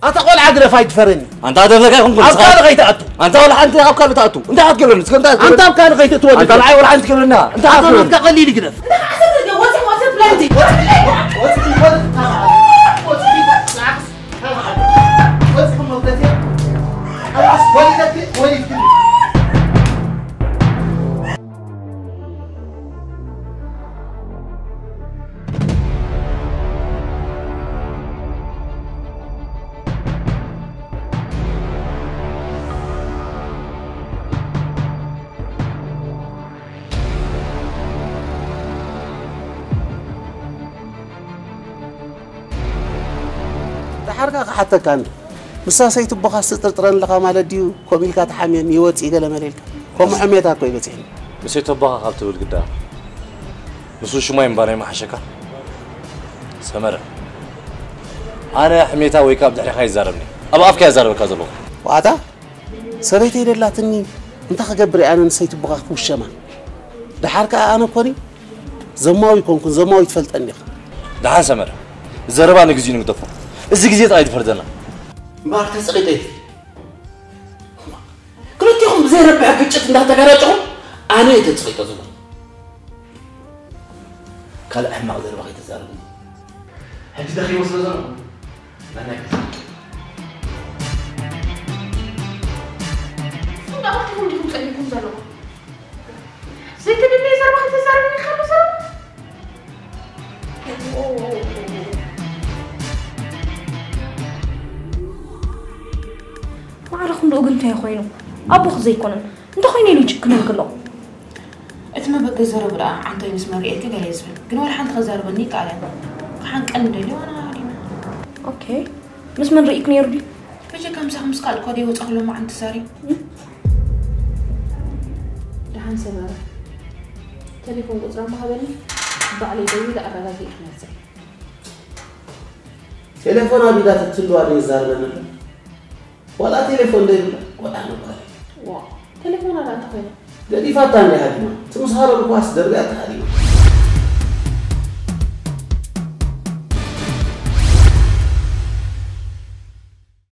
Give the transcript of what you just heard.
ኣታ ቆልዓ ግደፍ ኣይትፈረኒ። ኣንታ ደፈካ ይኹን ኣብ ካልእ ከይትኣቱ። ኣንታ ወላ ሓንቲ ኣብ ካልእ ትኣቱ። እንታይ ክትገብረኒ? እስከ እንታይ ኣንታ ኣብ ካልእ ከይትእትወኒ ኣንታ ንዓይ ወላ ሓንቲ ክትገብረና። እንታይ ኣታ ክትገብረኒ? ናትካ ቀሊል ግደፍ። ደሓርካ ክሓተካ እንዶ። ምሳ ሰይትቦኻስ ትጥርጥረን ኣለኻ ማለት ድዩ? ከምኡ ኢልካ ትሓምየኒ፣ ይወጽእ ገለ መለ ኢልካ። ከምኡ ሕሜታ እኮ ይበጽሕኒ። ምሰይተቦኻ ካብ ትብል ግዳ፣ ምስ ሽማይ እምባናይ ምሓሸካ። ሰመረ፣ ኣነ ሕሜታ ወይ ካብ ድሕሪኻ ይዛረብኒ። ኣብ ኣፍካ ይዛረበካ ዘለኹ። ዋታ፣ ሰበይተይ ደላትኒ፣ እንታይ ክገብር እየ ኣነ ንሰይትቦኻ ክውሸማ? ደሓር ከኣ ኣነ እኮኒ ዘማዊ ኣይኮንኩን፣ ዘማዊ ትፈልጠኒ ኢኻ። ደሓን ሰመረ፣ ዘረባ ንግዚኡ ንግደፎ። እዚ ግዜ ጥራይ ዝፈርደና። እምበኣር ተጸቒጠ። ክልቲኹም ብዘይረብሕ ግጭት እንዳተጋጨኹም ኣነ እየ ተጸቒጠ ዘሎ። ካልእ ሕማቕ ዘረባ ከይተዛረብኒ። ሕጂ ደኺመ ስለ ዘለኹ፣ ናናይ ክፍልጡ። እንዳኣኽትኩም ዲኹም ጸኒሕኩም ዘለኹም? ዘይተደለየ ዘረባ ከይተዛረብኒ ኢኻ ዶ ዘረባ? ማዕረኹም ደኡ ግን እንታይ ኮይኑ? ኣቦኺ ዘይኮነን? እንተኾይኑ ኢሉ ይጭክነልኪ ኣሎ። እቲ መበገሲ ዘረቡ ደኣ ዓንቶይ ምስ መሪኤልኪ ገለ እዩ ዝብል። ግን ወላ ሓንቲ ከዛርበኒ ይከኣል እያ። ክሓንቀኒ ደልዩ ኣነ ሃዲመ። ኦኬ። ምስ መን ርኢክ ነይሩ ድዩ? በጀካ ምሳኹም ምስ ካልእ እኳ ደይወጻኹ ሎማዓንቲ ዛሪ። ደሓን ሰመረ። ቴሌፎን ቁጽራ እሞ ሃበኒ። ባዕለይ ደዊለ ኣረጋጊኤ ክመጽእ። ቴሌፎን ኣብ ኢዳ ተትህልዋ ዶ ይዛረበኒ ኣሎ? ዋላ ቴሌፎን ዘይብላ ቆልዓ ነባሪ። ዋ፣ ቴሌፎን ኣላ እንተ ኮይና? ገዲፋታ እንድያ ሃዲማ። እቲ ምስ ሃረሩ ኳስ ደርብያ ተሃዲማ።